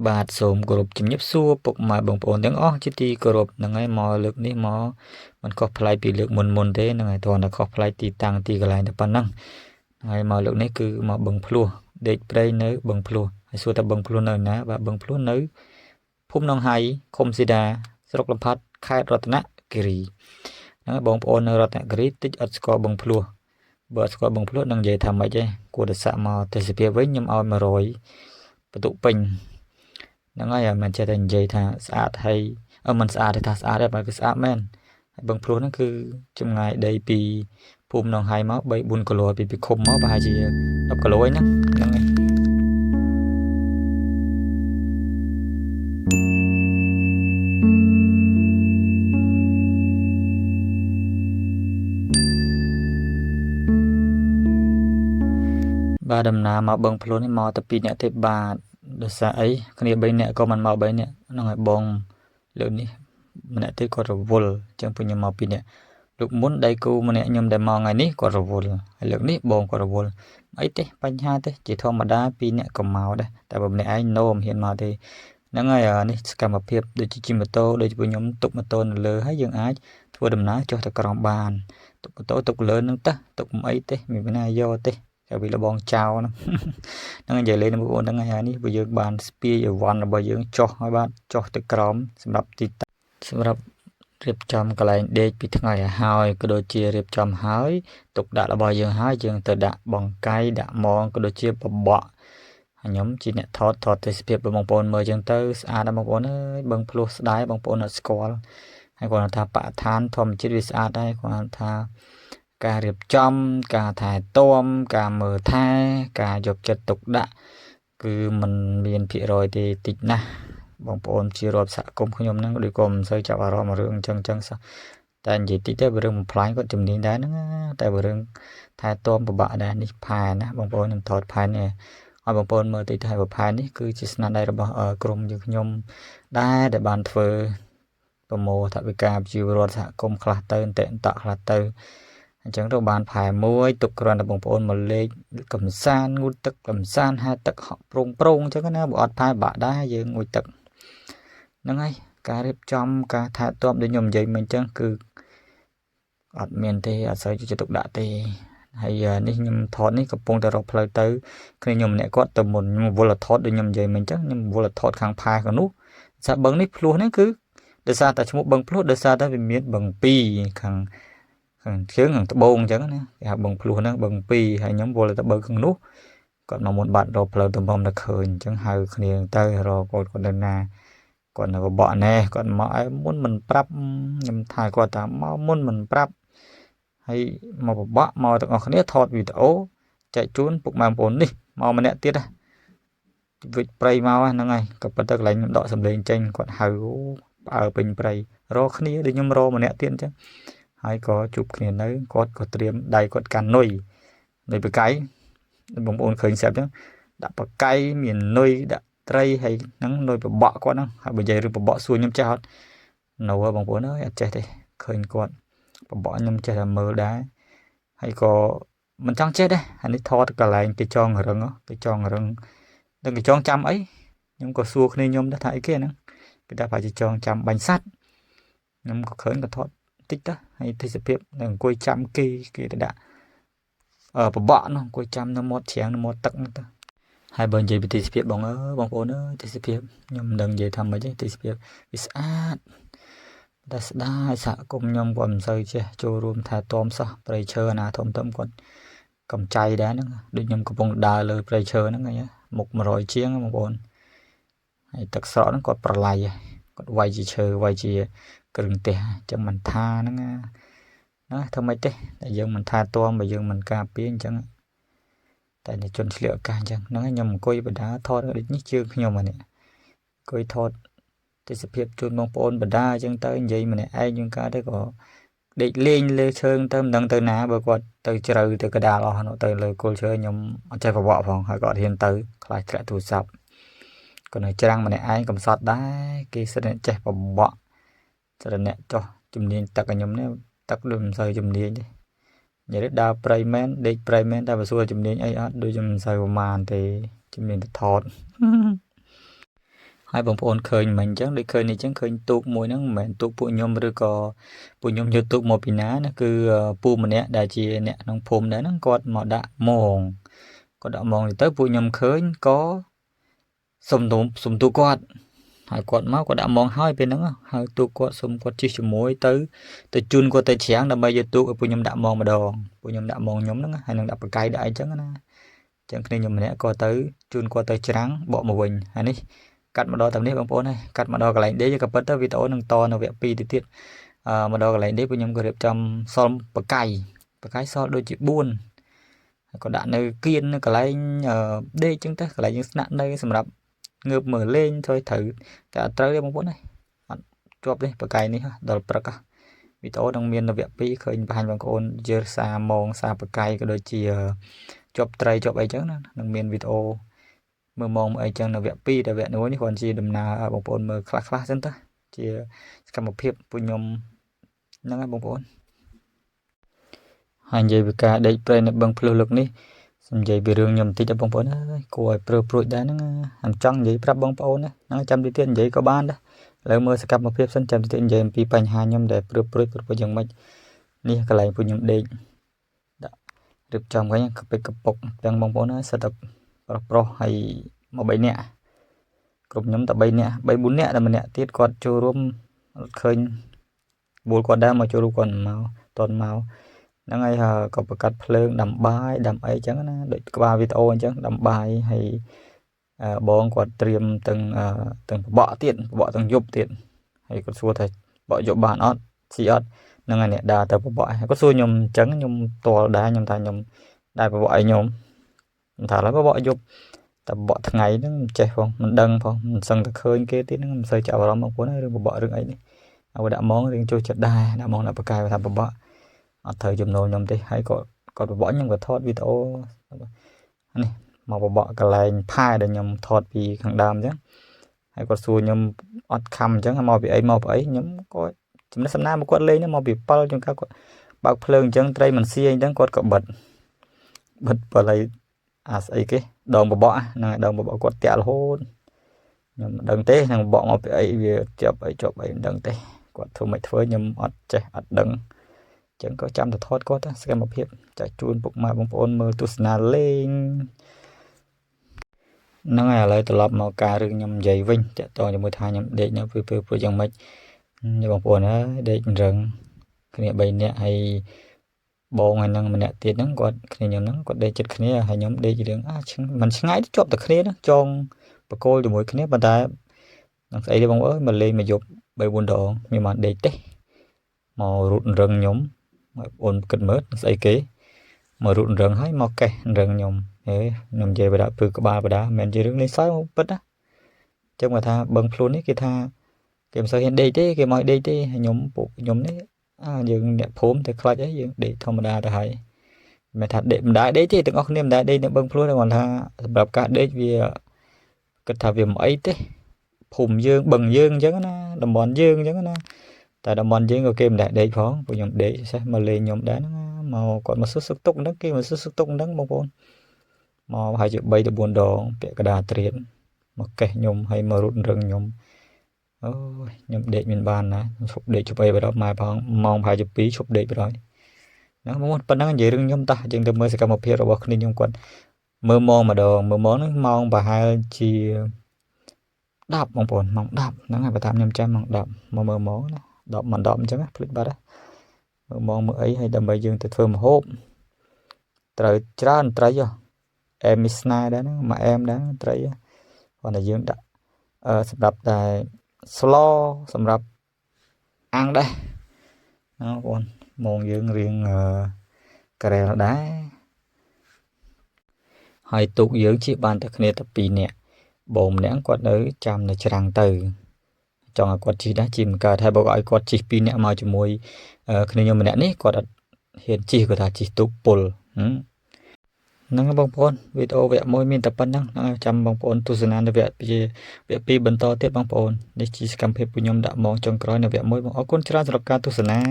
បាទសូមគោរពជំរាបសួរពុកម៉ែបងប្អូនទាំងអស់ជាទីគោរពហ្នឹងហើយមកលើកនេះមកមិនខុសប្លែកពីលើកមុនមុនទេហ្នឹងហើយគ្រាន់តែខុសប្លែកទីតាំងទីកន្លែងតែប៉ុណ្ណឹងហើយមកលើកនេះគឺមកបឹងភ្លោះដេកព្រៃនៅបឹងភ្លោះហើយសួរថាបឹងភ្លោះនៅណាបាទបឹងភ្លោះនៅភូមិនងហៃឃុំសេដាស្រុកលំផាត់ខេត្តរតនគិរីហ្នឹងហើយបងប្អូននៅរតនគិរីតិចអត់ស្គាល់បឹងភ្លោះបើអត់ស្គាល់បឹងភ្លោះនឹងនិយាយថាម៉េចទេគួរតែសាក់មកទេសភាពវិញខ្ញុំឲ្យ100បន្ទុកពេញហ្នឹងហើយមិនចេះតែនិយាយថាស្អាតហើយមិនស្អាតទេថាស្អាតទេបើគឺស្អាតមែនហើយបឹងភ្លោះហ្នឹងគឺចម្ងាយដីពីភូមិនងហៃមក3 4គីឡូពីឃុំមកប្រហែលជា10គីឡូឯហ្នឹងហ្នឹងហើយបាទដំណើរមកបឹងភ្លោះនេះមកតែ2នាក់ទេបាទដោយសារអីគ្នា3នាក់ក៏មិនមក3នាក់ហ្នឹងហើយបងលើកនេះម្នាក់ទៀតគាត់រវល់អញ្ចឹងពួកខ្ញុំមក2នាក់លើកមុនដៃគូម្នាក់ខ្ញុំដែលមកថ្ងៃនេះគាត់រវល់ហើយលើកនេះបងគាត់រវល់អីទេបញ្ហាទេជាធម្មតា2នាក់ក៏មកដែរតែបើម្នាក់ឯងណូមិនហ៊ានមកទេហ្នឹងហើយនេះសកម្មភាពដូចជាជិះម៉ូតូដូចពួកខ្ញុំទុកម៉ូតូនៅលើហើយយើងអាចធ្វើដំណើរចុះទៅក្រោមបានទុកម៉ូតូទុកលើហ្នឹងទៅទុកមិនអីទេមានណាយកទេតែវាលបងចោលហ្នឹងហ្នឹងនិយាយលេងបងប្អូនហ្នឹងហើយនេះព្រោះយើងបានស្ពាយអីវ៉ាន់របស់យើងចុះហើយបាទចុះទៅក្រោមសម្រាប់ទីតាំងសម្រាប់រៀបចំកន្លែងដេកពីថ្ងៃឲ្យហើយក៏ដូចជារៀបចំហើយទុកដាក់របស់យើងហើយយើងទៅដាក់បង្កៃដាក់មងក៏ដូចជាបបក់ហើយខ្ញុំជាអ្នកថតថតទេសភាពបងប្អូនមើលចឹងទៅស្អាតណាស់បងប្អូនអើយបឹងភ្លោះស្ដាយបងប្អូនអត់ស្គាល់ហើយគាត់ថាបរិស្ថានធម្មជាតិវាស្អាតដែរគាត់ថាការរៀបចំការថែទាំការមើលថែការយកចិត្តទុកដាក់គឺมันមានភាគរយទេតិចណាស់បងប្អូនជារាប់សហគមន៍ខ្ញុំហ្នឹងដូចក៏មិនសូវចាប់អារម្មណ៍រឿងអញ្ចឹងអញ្ចឹងសោះតែនិយាយតិចទៅបើរឿងបំផ្លាញគាត់ជំនាញដែរហ្នឹងតែបើរឿងថែទាំពិបាកដែរនេះផែណាបងប្អូនខ្ញុំថតផែនេះឲ្យបងប្អូនមើលតិចទៅហើយផែនេះគឺជាស្នាដៃរបស់ក្រុមយើងខ្ញុំដែរដែលបានធ្វើប្រមូលថវិកាប្រជាពលរដ្ឋសហគមន៍ខ្លះទៅអន្តិអន្តៈខ្លះទៅអញ្ចឹងទៅបានផែមួយទុកគ្រាន់តែបងប្អូនមកលេងកំសាន្តងូតទឹកកំសាន្តហែលទឹកហក់ប្រងប្រងអញ្ចឹងណាបើអត់ផែបាក់ដែរយើងងូតទឹកហ្នឹងហើយការរៀបចំការថែទាំដូចខ្ញុំនិយាយមិញអញ្ចឹងគឺអត់មានទេអត់សូវចិត្តទុកដាក់ទេហើយនេះខ្ញុំថតនេះកំពុងតែរកផ្លូវទៅគ្នាខ្ញុំម្នាក់គាត់ទៅមុនខ្ញុំវល់ថតដូចខ្ញុំនិយាយមិញអញ្ចឹងខ្ញុំវល់ថតខាងផែខាងនោះសាបឹងនេះភ្លោះនេះគឺដោយសារតែឈ្មោះបឹងភ្លោះដោយសារតែវាមានបឹងពីរខាងខាងជើងខាងត្បូងអញ្ចឹងណាគេហៅបឹងភ្លោះហ្នឹងបឹងពីរហើយខ្ញុំវល់ទៅបើខាងនោះគាត់មកមុនបាត់រកផ្លូវទៅមុំតែឃើញអញ្ចឹងហៅគ្នាទៅរកគាត់គាត់នៅណាគាត់នៅបបកណែគាត់មកឲ្យមុនមិនប្រាប់ខ្ញុំថាគាត់ថាមកមុនមិនប្រាប់ហើយមកបបកមកទាំងអស់គ្នាថតវីដេអូចែកជូនពុកម៉ែបងប្អូននេះមកម្នាក់ទៀតណាវិចព្រៃមកហ្នឹងហើយក៏ប៉ុន្តែកន្លែងខ្ញុំដកសំឡេងចេញគាត់ហៅផ្អើពេញព្រៃរកគ្នាដូចខ្ញុំរកម្នាក់ទៀតអញ្ចឹងហើយក៏ជួបគ្នានៅគាត់ក៏ត្រៀមដៃគាត់កាន់នុយនុយបកៃបងប្អូនឃើញស្រាប់អញ្ចឹងដាក់បកៃមាននុយដាក់ត្រីហើយហ្នឹងនុយបបកគាត់ហ្នឹងហើយបើនិយាយរឿងបបកសួរខ្ញុំចេះអត់នៅបងប្អូនអើយអត់ចេះទេឃើញគាត់បបកខ្ញុំចេះតែមើលដែរហើយក៏មិនចង់ចេះដែរអានេះថតកន្លែងគេចងរឹងគេចងរឹងនឹងគេចងចាំអីខ្ញុំក៏សួរគ្នាខ្ញុំដែរថាអីគេហ្នឹងគេថាប្រហែលជាចងចាំបាញ់សัตว์ខ្ញុំក៏ឃើញក៏ថតតិចទៅហើយទេសភាពនៅអង្គុយចាំគេគេទៅដាក់បបកនោះអង្គុយចាំនៅមាត់ច្រាំងនៅមាត់ទឹកហ្នឹងទៅហើយបើនិយាយពីទេសភាពបងអើយបងប្អូនអើយទេសភាពខ្ញុំមិនដឹងនិយាយថាម៉េចទេទេសភាពវាស្អាតតែស្ដាយសហគមន៍ខ្ញុំគាត់មិនសូវចេះចូលរួមថែទាំសោះព្រៃឈើអាណាធំធំគាត់កំចៃដែរហ្នឹងដូចខ្ញុំកំពុងដើរលើព្រៃឈើហ្នឹងហ្នឹងមុខ100ជាងបងប្អូនហើយទឹកស្រកហ្នឹងគាត់ប្រឡាយគាត់វាយជាឈើវាយជាគ្រឿងផ្ទះអញ្ចឹងមិនថាហ្នឹងណាធ្វើម៉េចទេតែយើងមិនថែទាំបើយើងមិនការពារអញ្ចឹងតែជនឆ្លៀកឱកាសអញ្ចឹងហ្នឹងខ្ញុំអង្គុយបដាថតដូចនេះជើងខ្ញុំអានេះអង្គុយថតទេសភាពជូនបងប្អូនបដាអញ្ចឹងទៅនិយាយម្នាក់ឯងយើងកើតទៅក៏ដេកលេងលើឈើទៅមិនដឹងទៅណាបើគាត់ទៅជ្រៅទៅកដាលអស់នោះទៅលើគល់ឈើខ្ញុំអត់ចេះប្រវក់ផងហើយក៏អត់ហ៊ានទៅខ្លាចធ្លាក់ទូរស័ព្ទគាត់នៅច្រាំងម្នាក់ឯងកំសត់ដែរគេសិតអ្នកចេះប្រវក់សិតអ្នកចោះជំនាញទឹកឲ្យខ្ញុំនេះទឹកដូចមិនសូវជំនាញទេនិយាយដើរព្រៃមែនដេកព្រៃមែនតែបើសួរជំនាញអីអត់ដូចមិនសូវប្រមាណទេជំនាញទៅថត ហើយបងប្អូនឃើញមិញអញ្ចឹងដូចឃើញនេះអញ្ចឹងឃើញទូកមួយហ្នឹងមិនមែនទូកពួកខ្ញុំឬក៏ពួកខ្ញុំយកទូកមកពីណាណាគឺពូម្នាក់ដែលជាអ្នកក្នុងភូមិដែរហ្នឹងគាត់មកដាក់មងគាត់ដាក់មងទៅពួកខ្ញុំឃើញក៏សុំទូសុំទូកគាត់ហើយគាត់មកគាត់ដាក់មងហើយពេលហ្នឹងហើយទូកគាត់សុំគាត់ជិះជាមួយទៅទៅជូនគាត់ទៅច្រាំងដើម្បីយកទូកឲ្យពួកខ្ញុំដាក់មងម្ដងពួកខ្ញុំដាក់មងខ្ញុំហ្នឹងហើយនឹងដាក់បកាយដាក់អីចឹងណាចឹងគ្នាខ្ញុំម្នាក់ក៏ទៅជូនគាត់ទៅច្រាំងបកមកវិញហើយនេះកាត់មកដល់តាមនេះបងប្អូនហើយកាត់មកដល់កន្លែងដេកក៏ពិតទៅវីដេអូនឹងតនៅវគ្គ2ទៅទៀតអឺមកដល់កន្លែងដេកពួកខ្ញុំក៏រៀបចំសល់បកាយបកាយសល់ដូចជា4ហើយក៏ដាក់នៅគៀននៅកន្លែងដេកចឹងទៅកន្លែងយើងស្នាក់នៅសម្រាប់ងើបមើលលេងធ្វើត្រូវតែអត់ត្រូវទេបងប្អូនណាអត់ជាប់ទេបកាយនេះដល់ព្រឹកវីដេអូនឹងមាននៅវគ្គ2ឃើញបង្ហាញបងប្អូនជាសាមងសាបកាយក៏ដូចជាជាប់ត្រីជាប់អីចឹងណានឹងមានវីដេអូមើលម៉ោងអីចឹងនៅវគ្គ2តែវគ្គ1នេះគ្រាន់ជាដំណើរឲ្យបងប្អូនមើលខ្លះខ្លះសិនទៅជាសកម្មភាពពួកខ្ញុំហ្នឹងហើយបងប្អូនហើយនិយាយពីការដេកព្រៃនៅបឹងភ្លុះលើកនេះសំនិយាយពីរឿងខ្ញុំបន្តិចដល់បងប្អូនអើយគួរឲ្យព្រឺព្រួចដែរហ្នឹងខ្ញុំចង់និយាយប្រាប់បងប្អូនណាហ្នឹងចាំតិចទៀតនិយាយក៏បានដែរឥឡូវមើលសកម្មភាពសិនចាំតិចទៀតនិយាយអំពីបញ្ហាខ្ញុំដែលព្រឺព្រួចព្រឺព្រួចយ៉ាងម៉េចនេះកន្លែងពួកខ្ញុំដេកដាក់រៀបចំវិញកពិកកពុកទាំងបងប្អូនហើយសិតតែប្រុសប្រុសហើយមក3នាក់គ្រប់ខ្ញុំតែ3នាក់3 4នាក់តែម្នាក់ទៀតគាត់ចូលរួមអត់ឃើញបួលគាត់ដែរមកចូលរួមគាត់មកតន់មកហ្នឹងហើយក៏ប្រកាសភ្លើងដាំបាយដាំអីចឹងណាដូចក្បាលវីដេអូអញ្ចឹងដាំបាយហើយបងគាត់ត្រៀមទាំងទាំងបបកទៀតបបកទាំងយប់ទៀតហើយគាត់សួរថាបកយកបានអត់ស៊ីអត់ហ្នឹងហើយអ្នកដើរទៅបបកគាត់សួរខ្ញុំអញ្ចឹងខ្ញុំតល់ដែរខ្ញុំថាខ្ញុំដែរបបកឲ្យខ្ញុំខ្ញុំថាឡើយបបកយប់តែបបកថ្ងៃហ្នឹងមិនចេះផងមិនដឹងផងមិនសឹងតែឃើញគេទៀតហ្នឹងមិនសូវចាប់អារម្មណ៍បងប្អូនរឿងបបករឿងអីនេះឲ្យដាក់ម៉ងរឿងចូលចិត្តដែរដាក់ម៉ងដាក់បកាយថាបបកអត់ត្រូវចំណូលខ្ញុំទេហើយក៏គាត់បបកខ្ញុំក៏ថតវីដេអូនេះមកបបកកន្លែងផែដែលខ្ញុំថតពីខាងដើមអញ្ចឹងហើយគាត់សួរខ្ញុំអត់ខំអញ្ចឹងមកពីអីមកពីអីខ្ញុំក៏ចំណេះសំណាមកគាត់លេងមកពី7ជួនកាលគាត់បើកភ្លើងអញ្ចឹងត្រីមិនស៊ីអញ្ចឹងគាត់ក៏បិទបិទបល័យអាស្អីគេដងបបកហ្នឹងដងបបកគាត់តាក់រហូតខ្ញុំមិនដឹងទេនឹងបបកមកពីអីវាជាប់អីជាប់អីមិនដឹងទេគាត់ធ្វើមិនធ្វើខ្ញុំអត់ចេះអត់ដឹងចឹងក៏ចាំតែថតគាត់សកម្មភាពចាក់ជូនពុកម៉ែបងប្អូនមើលទស្សនាលេងហ្នឹងហើយឥឡូវត្រឡប់មកការរឿងខ្ញុំនិយាយវិញតាក់ទងជាមួយថាខ្ញុំដេកនៅពេលពេលព្រោះយ៉ាងម៉េចបងប្អូនអើយដេករឹងគ្នា3នាក់ហើយបងហើយនឹងម្នាក់ទៀតហ្នឹងគាត់គ្នាខ្ញុំហ្នឹងគាត់ដេកចិត្តគ្នាហើយខ្ញុំដេករឿងអាមិនឆ្ងាយជាប់តែគ្នាហ្នឹងចងបកគោលជាមួយគ្នាប៉ុន្តែនឹងស្អីទេបងប្អូនមកលេងមកយប់3 4ដងមានបានដេកទេមករូតរឹងខ្ញុំបងប្អូនគិតមើលស្អីគេមករូតរឹងហើយមកកេះរឹងខ្ញុំហេខ្ញុំនិយាយបដាពឺក្បាលបដាមិនមែនជារឿងលេងសើចមកពិតណាចឹងមកថាបឹងខ្លួននេះគេថាគេមិនសូវហ៊ានដេកទេគេមកដេកទេខ្ញុំពួកខ្ញុំនេះអាយើងអ្នកភូមិតែខ្លាចអីយើងដេកធម្មតាទៅហើយមិនថាដេកមិនដែរដេកទេទាំងអស់គ្នាមិនដែរដេកនៅបឹងភ្លួនគាត់ថាសម្រាប់ការដេកវាគិតថាវាមិនអីទេភូមិយើងបឹងយើងអញ្ចឹងណាតំបន់យើងអញ្ចឹងណាតែតំបន់យើងក៏គេមិនដែរដេកផងពួកខ្ញុំដេកសេះមកលេងខ្ញុំដែរហ្នឹងមកគាត់មកសួរសុខទុក្ខហ្នឹងគេមកសួរសុខទុក្ខហ្នឹងបងប្អូនមកប្រហែលជា3ទៅ4ដងពាក់កណ្ដាលត្រៀតមកកេះខ្ញុំហើយមករត់រឹងខ្ញុំអូយខ្ញុំដេកមានបានណាឈប់ដេកជប់អីបដល់ម៉ែផងម៉ោងប្រហែលជា2ឈប់ដេកបដល់ណាបងប្អូនប៉ុណ្ណឹងនិយាយរឿងខ្ញុំតោះយើងទៅមើលសកម្មភាពរបស់គ្នាខ្ញុំគាត់មើលម៉ោងម្ដងមើលម៉ោងហ្នឹងម៉ោងប្រហែលជា10បងប្អូនម៉ោង10ហ្នឹងហើយបើតាមខ្ញុំចាំម៉ោង10មកមើលម៉ោងណា10មិន10អញ្ចឹងភ្លេចបាត់ហើយមើលម៉ោងមើលអីហើយដើម្បីយើងទៅធ្វើម្ហូបត្រូវច្រើនត្រីហ៎អែមមីស្នេហ៍ដែរហ្នឹងមួយអែមដែរត្រីគាត់តែយើងដាក់អឺសម្រាប់តែស្លសម្រាប់អាំងដែរណាបងប្អូនម៉ោងយើងរៀងការ៉ែលដែរហើយទូកយើងជិះបានតែគ្នាតែ2នាក់បងម្នាក់គាត់នៅចាំនៅច្រាំងទៅចង់ឲ្យគាត់ជិះដែរជិះមិនកើតហើយបើឲ្យគាត់ជិះ2នាក់មកជាមួយគ្នាខ្ញុំម្នាក់នេះគាត់អត់ហ៊ានជិះគាត់ថាជិះទូកពុលហ្នឹងបងប្អូនវីដេអូវគ្គ1មានតែប៉ុណ្្នឹងហ្នឹងចាំបងប្អូនទស្សនានៅវគ្គវគ្គ2បន្តទៀតបងប្អូននេះជាសកម្មភាពពួកខ្ញុំដាក់ម៉ោងចុងក្រោយនៅវគ្គ1បងអរគុណច្រើនសម្រាប់ការទស្សនា។